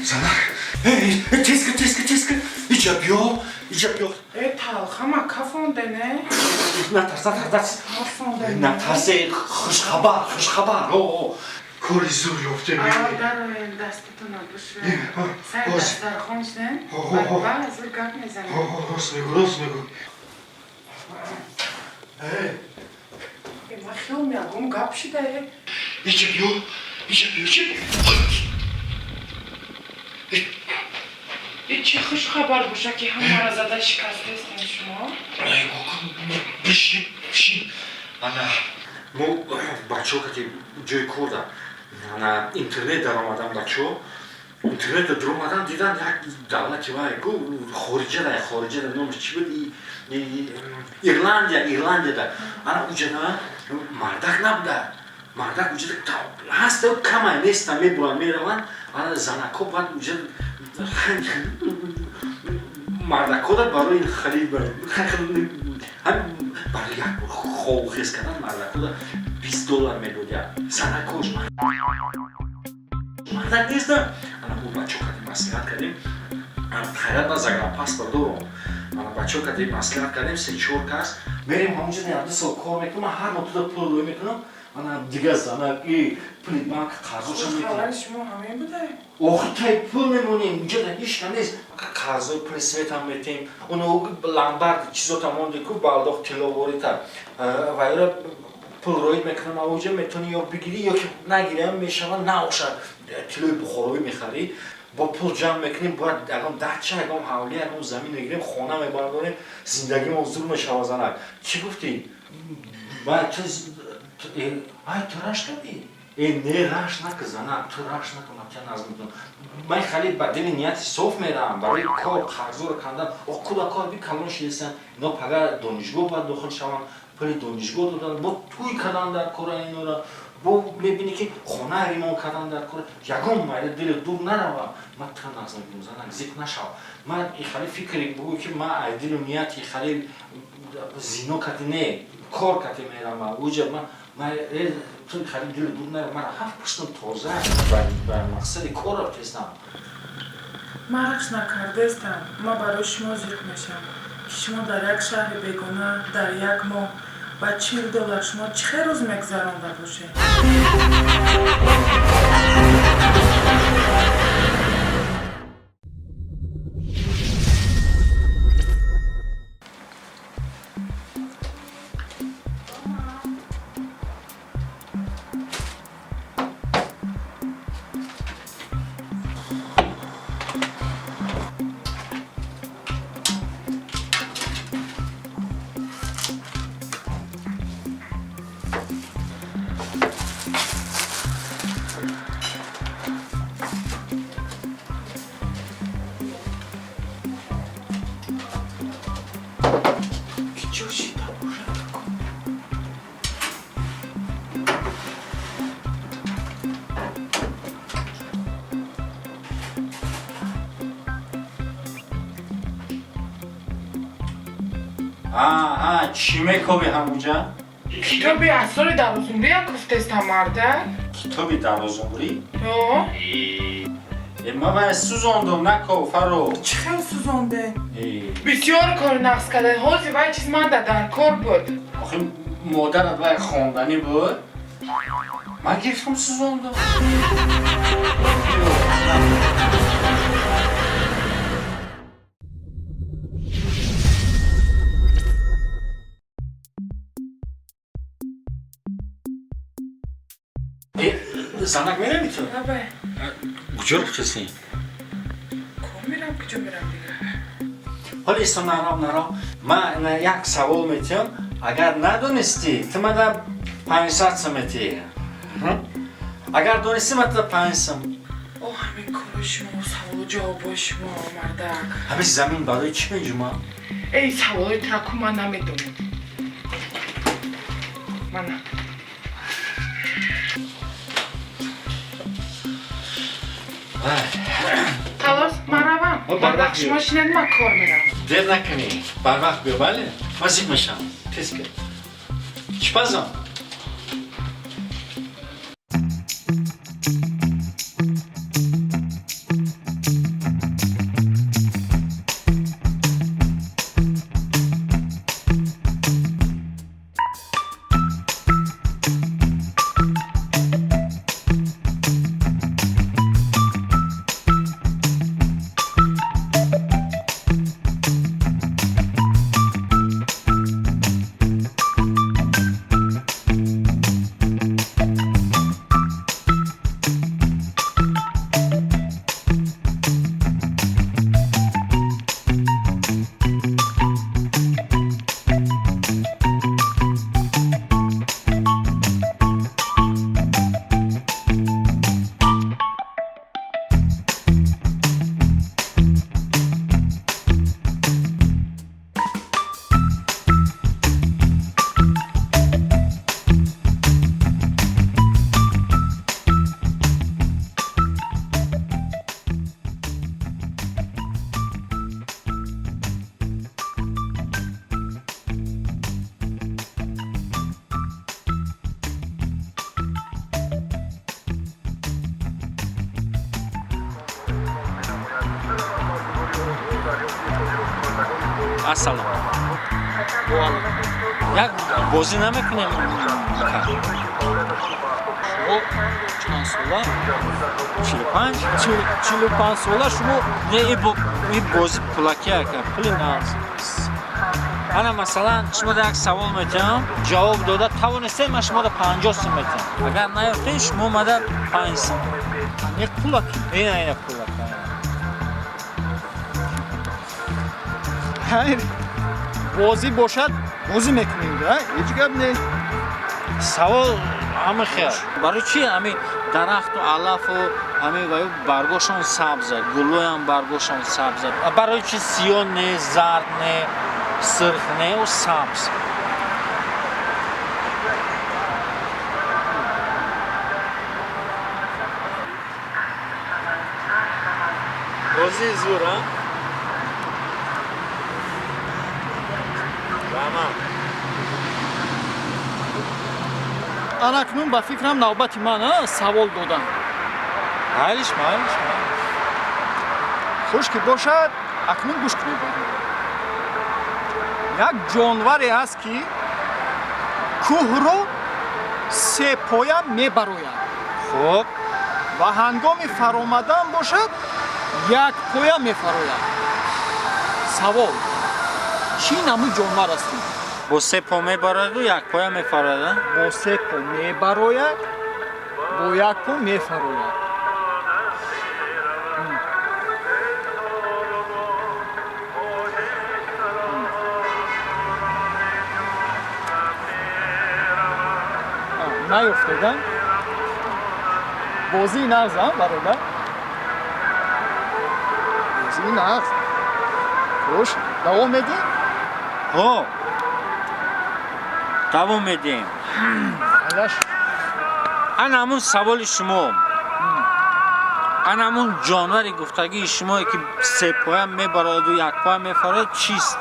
Занак, тез кун, тез кун, тез кун. Иҷа биё, иҷа биё. Э, талхама кафонде, не? Натарс, натарс, натарс. Кафонде. Натарс, хушхабар, хушхабар. О, кори зур ёфтем. Дароен, дастатона бушӯед. Сари дастархон шудем. Баъд зур гап мезанем. Рост мегӯ, рост мегӯ. Ман хиёл меягом гап шидае. Иҷа биё, иҷа биё, чи? И чӣ хушхабар боша, ки ҳамаро зада шикастаистем шумо? Бишин, бишин. Ана, мо бачаҳо кати ҷои кор да ана интернет даромадан, бачаҳо интернет даромадан, дидан як давлати вай ку хориҷада, хориҷада, номаш чӣ буд, Ирландия, Ирландияда. Ана уҷада мардак набуда, мардак уҷада ҳаста, камай неста, мебуранд, мераванд. Ана занакҳо баъд уҷа мардакҳода барои халиб, барои як бор хобу хез кардан мардакҳода $20 медодяд занакош. Мардак неста. Ана мо бачаҳо кардем, маслиҳат кардем, хайрат ман загранпаспорт дорам. Ана бачаҳо кардем, маслиҳат кардем, се чор кас мерем ҳамонҷо, 2 сол кор мекунам, ман ҳар моҳ туда пул рӯй мекунам. Ана дигар занак и пули банк қарзоша мекунам. Шумо ҳамин буда? Охир тай пул мемонем, уҷада ҳеч кам нест. Қарзои пули светам метем, оно ломбард чизота монде ку, балдоқ тилловорита вайра пул роид мекунам. Ауҷа метавонӣ ё бигирӣ, ё ки нагирам мешава, наошад, тиллои бухороӣ мехарӣ, бо пул ҷамъ мекунем, бояд ягон дача, ягон ҳавлӣ, ягон замин мегирем, хона мебардорем, зиндагимон зур мешава. Занак, чӣ гуфтӣ? Ай, ту рашк кардӣ? Э, не, рашк накун, занак, ту рашк накун, ман тя назм мекунам. Ман хеле ба дили нияти соф меравам барои кор, қарзоро кандан. О, кӯдакҳо би калон шидастанд, ино пага донишгоҳ бояд дохил шаванд, пули донишгоҳ додан, бо тӯй кардан дар кора, инора бо мебинӣ ки хона ремонт кардан дар кора. Ягон майда дили дур нарава, ман тра назм мекунам. Занак, зиқ нашав. Ман ихали фикре бугӯ, ки ман ай дилу нияти хеле зино кати не, кор кати меравам уҷа. Ман ту хеле дили дур нарава, ман ҳафт пуштам тоза ба мақсади кор рафтестам. Ман рашк накардаистам, ман барои шумо зиқ мешавам, ки шумо дар як шаҳри бегона дар як моҳ ба $40 шумо чӣ хел рӯз мегузаронда бошед? Киҷо шида бошад? Чӣ мекоби ҳамуҷа? Китоби асрори дарозумрия гуфтеста, марда. Китоби дарозумрӣ? Ман вай сӯзондум, наков, фаро. Чӣ хел сӯзонде? Бисёр кори нақс карда. Ҳозир вай чиз манда дар кор буд. Охи модарат вай хонданӣ буд, ман гирифтам, сӯзондум. Занак, меравӣ ту? Куҷо рафтасӣ? Ко мерам, куҷо мерам дигар? Ҳоли исто, нарав, нарав. Ман як савол метиҳам, агар надонистӣ, ту мада 500 сум метиҳӣ, агар донистӣ, ман туда 5 сум. О, ҳамин кори шумо, саволу ҷавобои шумо, мардак. Ҳамин замин барои чӣ меҷума? Эй, саволои траку ман намедонам. Мана. Халос, ман равам. Барвақт шумо шинед, ман кор меравам. Дер накунӣ, барвақт биё, бале, ман зиқ мешавам. Тез ки чӣ пазам. Ассалом, як бозӣ намекунем? Шумо чанд сола? 45. 45 сола шумо? Не, и бозӣ пулаки, ака, пули нағз. Ана, масалан, шумо да як савол метиҳам, ҷавоб дода тавонистед, ман шуморо 50 сум метиҳам. Агар наёфтед, шумо омада 5 сум. Не, пулаки? Ина, ина пулака. Хайр, бозӣ бошад, бозӣ мекунем, да, ҳеҷ гап не. Савол ҳами хел: барои чи ҳами дарахту алафу ҳами ваю баргошон сабза, гулоям баргошон сабза? Барои чи сиёҳ не, зард не, сирх не, у сабз? Бозии зур, а? Раҳмат. Анакнун, ба фикрам, навбати ман а савол додан. Майлиш, майлиш. Хуш ки бошад, акнун гӯш кунед. Як ҷонваре ҳаст, ки кӯҳро сепоя мебарояд ва ҳангоми фаромадан бошад, як поя мефарояд. Савол: чӣ намуд ҷонвар аст ин? Бо се по мебарояду як поя мефарояд, а? Бо се по мебарояд, бо як по мефарояд. Наёфтеда? Бозии нағз, а, бародар, бозии нағз. Хуш, давом медиҳем? Ҳо, давом медиҳем. Алаш. Ана ҳамун саволи шумо, ана ҳамун ҷонвари гуфтагии шумое, ки сепоя мебарояду якпоя мефарояд, чист?